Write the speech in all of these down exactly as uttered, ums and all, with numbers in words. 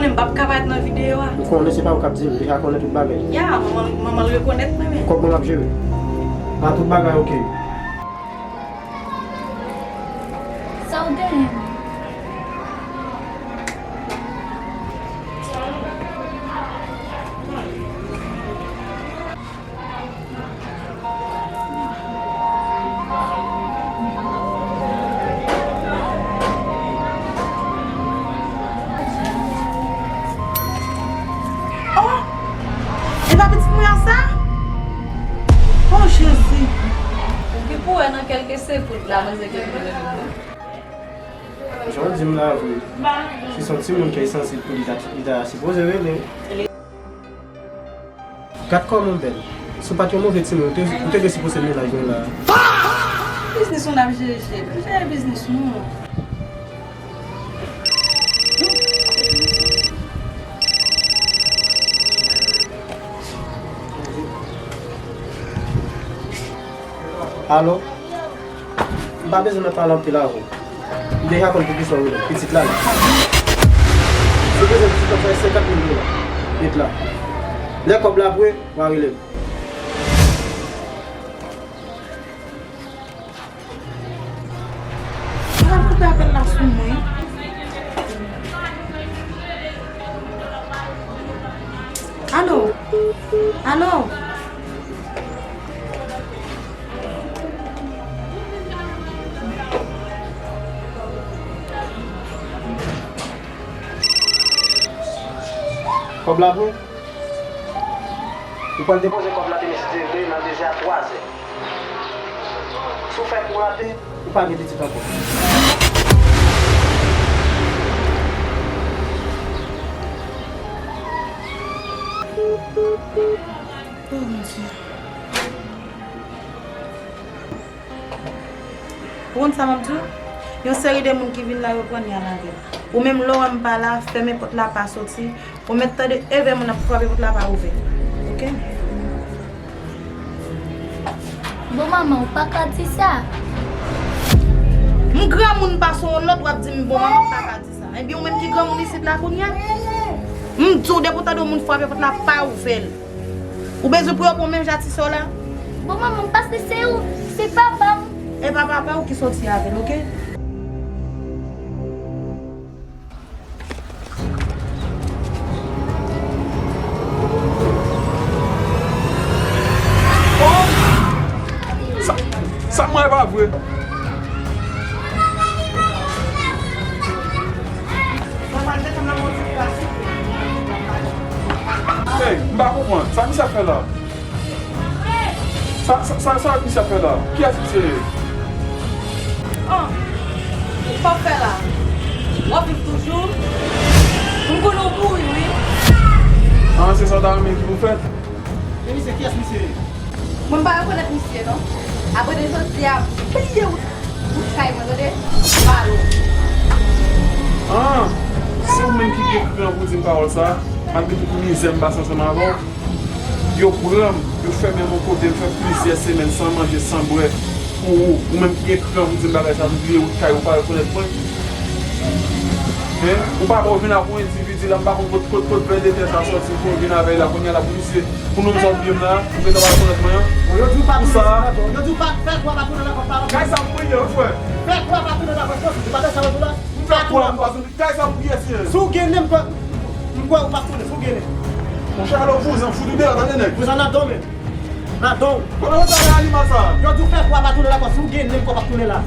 M p ap ka parèt nan videyo a. Ou konnen se pa ou k ap di l, li ka konnen tout bagay. Ya, manman, manman l rekonèt mwen menm. Kòb mwen m ap jere. A tout bagay oke. Sa w genyen? Oh! E pa pitit mwen an sa? Oh, Jezi! Ou gen pou wè nan kèlke segonn la, manzè gen pou wè. Jan w di m la vre, si se yon timoun ke li santi pou li ta, li ta sipoze rele. Gad kòman w bèl. Si w pa t yon move timoun, ou te, ou te dwe sipoze mennaj mwen la. Biznis nou n ap jere, cheri. Jere biznis nou. Alo? M pa bezwen nan pale anpil avè w. M deja konn poukisa w rele m. Pitit la la. Si w bezwen pitit la, fè senkant mil dola. Met la. Lè kòb la pare, w a rele m. Ou pral koupe apèl la sou mwen. Alo? Alo? Kòb la pran? Ou pral depoze kòb la demen si Dye vle nan de zè a twa zè. Si w fè kou rate, ou pa gen pitit ankò. Oh, Bondye. Ou konn sa m ap di w? Yon seri de moun ki vin la, yo pran n y al avè l. Ou menm, lè w wè m pa la, fèmen pòt la, pa soti. Ou mèt tande, evè moun ap frape pòt la, pa ouvè l. Oke? Bon, manman, ou pa ka di sa. M granmoun pase yon lòt, w ap di m bon manman, m pa ka di sa. Ebyen, ou menm ki granmoun isit la kounye a, m di w, depi w tande yon moun frape pòt la, pa ouvè l. Ou bezwen pou yo pran menm jan ti sè w la? Bon, manman, m panse se ou, se papa m. E pa papa w ki soti avè l, oke? Oh! Sa, sa mwen pa vre. Hey, m pa konprann. Sa misye ap fè la? Sa, sa, sa, sa misye ap fè la? Kiyès misye ye? Oh, sa w ap fè la? W ap viv toujou? M konnen w kouri, wi. Ah, se sa w ta renmen pou fèt? E misye, kiyès misye ye? Mwen pa rekonèt misye, non. Apre de jodi a, pliye wout, wout kay mwen, tande? Balo. Ah, se ou menm ki gen kran pou di m pawòl sa a, malgre tout mizè m pase ansanm avè w. Yo pran m, yo fèmen m yon kote, m fè plizyè semèn san manje, san bwè. Pou ou, ou menm ki gen kran pou di m bagay sa, m pliye wout kay ou, pa rekonèt mwen. Hein? Ou pa wè w vin ak yon endividi la, m pa konn kot, kot, kot vèdetè sa sòti pou w vin avè l la, kounye a la pou misye, pou nou sa w bliye m la, ou gentan pa rekonèt mwen an? Yo di w pa tounen nan kòb. Yo di w pa, fè kwa pa tounen nan kòb, pa tounen. Kay sa m priye, wi, frè. Fè kwa pa tounen nan kòb, ou pa wè sa yo di w la? M fè kwa, m pa tounen. Kay sa pou kiyès ye? Si w gen nen m, m kwè ou p ap tounen, si w gen nen. Monchè, ale w vouzan, fout ou deyò, tande nèg. Vouzan nan don men. Nan don. Kote w tande animal sa? Yo di w fè kwa pa tounen la, si w gen nen m kwè w p ap tounen la.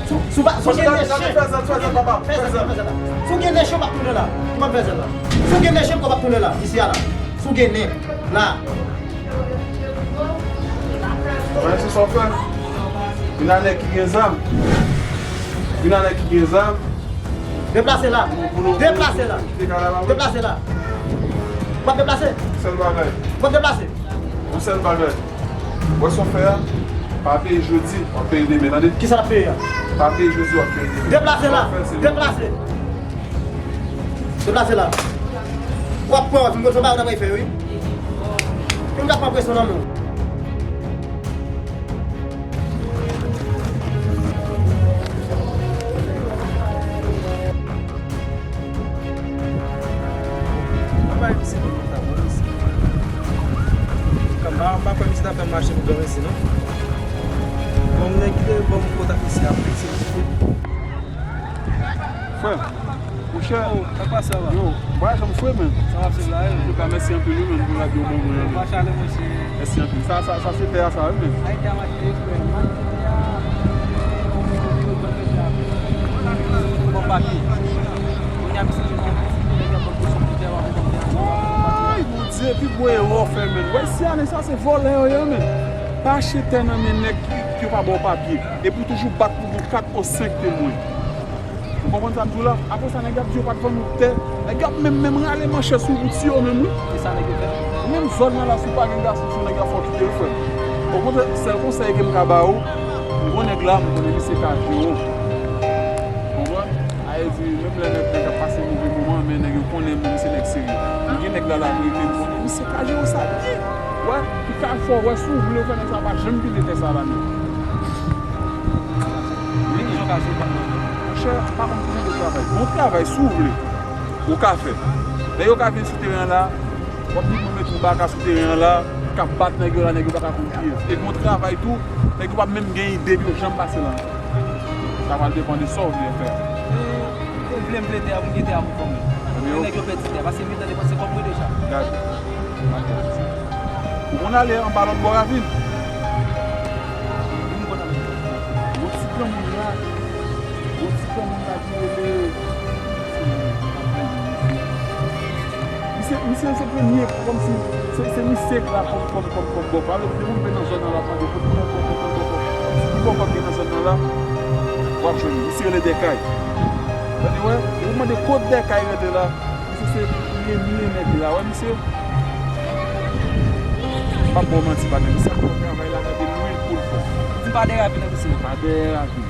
Si w, si w pa, si w gen nen chen. Fè zèl, fè zèl, papa. Fè zèl, fè zèl la. Si w gen nen chen, w p ap tounen la. Ou p ap fè zèl la. Si w gen nen chen, m kwè w p ap tounen la. Isi a la. Si w gen nen. La. Mwen se sa w fè. Vin a nèg ki gen zam. Vin a nèg ki gen zam. Deplase la. Deplase la. Deplase la. W ap deplase? Sèl bagay. W ap deplase? Yon sèl bagay. Wè sa w fè a, pa peye jodi, w ap peye demen, tande? Kisa l ap peye a? Pa peye jodi, w ap peye demen. Deplase la. Sa w fè, se deplase. Deplase la. W ap pran, w ap vin konn se yon bagay w ta pral fè, wi. Pou m ka pran presyon nan men w. Granmèsi non. Bon, m nèg ki te ban m kontak misye a, se misye. Frè, monchè. Oh, sa k pase la? Yo, m pa janm fwe, men. Sa w ap swiv la, wi. Antouka, mèsi anpil, wi, men, pou rad yo ban mwen an. Pa chale, monchè. Mèsi anpil. Sa, sa, sa se tè a, sa, wi, men. Ay, tè a mache, frè. Mache tè a. Bon, papye. Kounye a, misye di, bon, si nèg yo ap ban m kòb sou tè a, w ap ban m tè a. Ay, Bondye, pi gwo erè w fè, men. Wè, si ane sa, se vòlè yo ye, men. Pa achte tè nan men nèg ki, ki yo pa ba w papye. Epi w toujou bat pou gen kat ou senk temwen. Ou konprann sa m di w la? Apre sa, nèg yo ap di yo pa t vann ou tè. Nèg yo ap menm, menm rale manchèt sou wout yo menm, wi. Ki sa nèg yo fè? Menm zòn nan la, si w pa gen gason, si nèg yo ap fè w kite l, frè m. Okontrè, sèl konsèy ke m ka ba ou, m gon nèg la, m konnen misye ka jere w. Konprann? Sa vle di, menm lè nèg, nèg ap pase move moman, men nèg yo konnen menm se nèg serye. M gen nèg la, la, m rele, m konnen misye ka jere w sa byen. Wè, ki ka fè w wè, si w vle w fè nèg sa pa janm kite tè sa la, non. Men kijan w ka jere kòb nan men? Monchè, m pa konn kijan de travay. Bon travay, si w vle, ou ka fè. Nèg yo ka vin sou teren an la, w ap di pou yo met yon baka sou teren an la, k ap bat nèg yo la, nèg yo pa ka konn kiyès. E bon travay tou, nèg yo p ap menm gen ide pou yo janm pase la. Sa pral depann de sa w vle fè. Ou vle m vle tè a, pou m gen tè a pou kò m. Ebyen, nèg yo pèdi tè, paske m gentan depanse kòb mwen deja. Gade. Ou konn ale anba lòt bò ravin. Gon ti granmoun la, gon ti granmoun la ki rele, misye, misye se premye, kòmsi, se, se misye k la kòm, kòm, kòm, kòm bòf. Alò, depi w rive nan zòn nan la, tande, kote kòm, kòm, kòm, kòm, kòm, kòmsi ki bò kòb gen nan zòn nan la, w ap jwenn li. Misye rele Dèkay. Tande, wè, ou mande kot Dèkay rete la. Misye se premye nèg la, wè misye. M p ap ba w manti, patnè, misye ap fè yon travay la, gade lwil pou l fè. Di pa dèrape nan misye. Pa dèrape.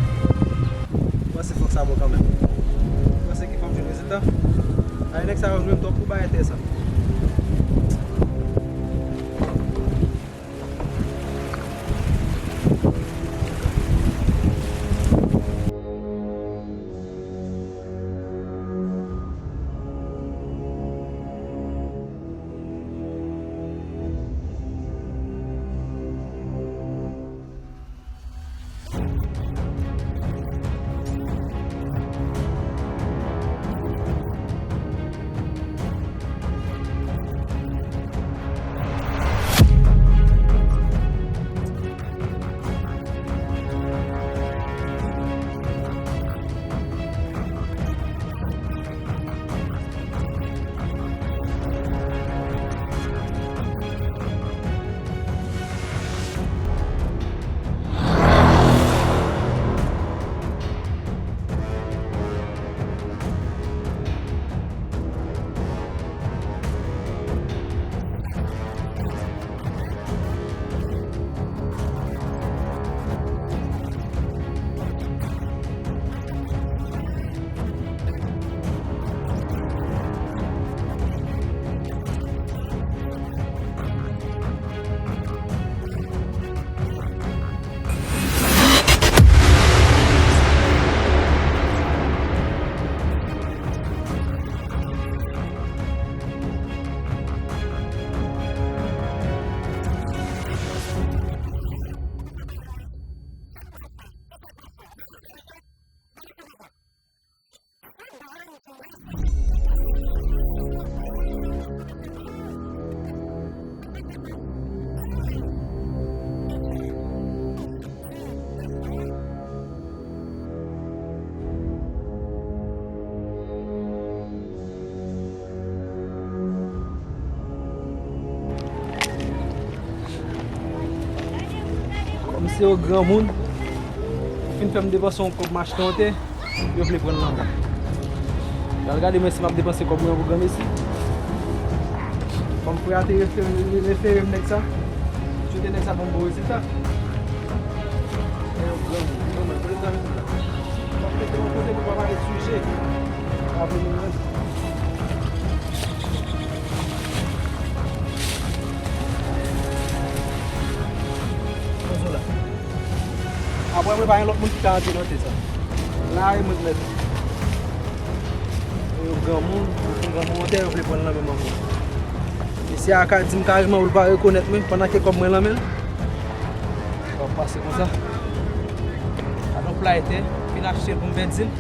Mwen panse fòk sa bon kanmenm. Mwen panse ki fòk jwenn rezilta. Ay, nèg sa yo jwenn twòp pou bay tè sa. Kòm se yon granmoun, ou fin fè m depanse yon kòb m achte yon tè, yo vle pran l nan men m. Pral gade mwen si m ap depanse kòb mwen pou granmesi. Kòm frè a te refere, refere m nèg sa, m swete nèg sa ban m bon rezilta. E yon granmoun, yon granmoun, kote m ta mete l la? M ap mete yon kote pou pa pale sijè. Pa vle menm res. Apre mwen, pa gen lòt moun ki ka antre nan tè sa. La e mwen k mèt. Yo granmoun, yo fin granmoun yon tè, yo vle pran l nan men m ankò. Mesye a ka di m kareman ou l pa rekonèt mwen pandan ke kòb mwen nan men l. Pase konsa. Al nan pla etè, fin achte l pou m pèdi l.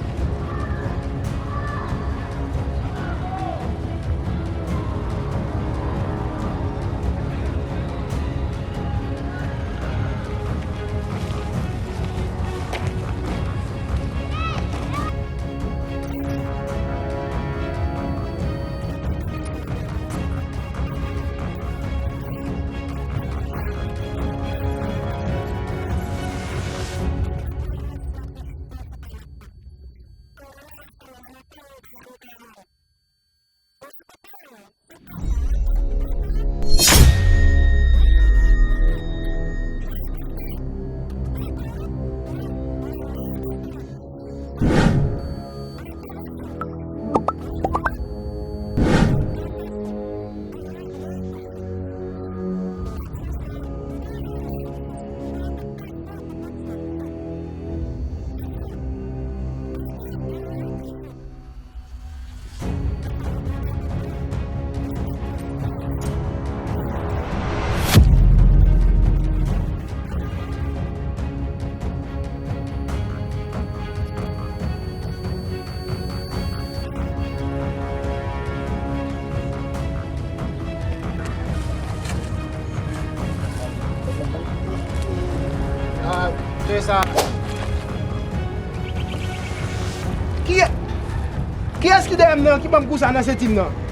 Ah, se sa. Ki, kiyès ki dèyè m nan? Ki ban m kou sa nan senti m nan?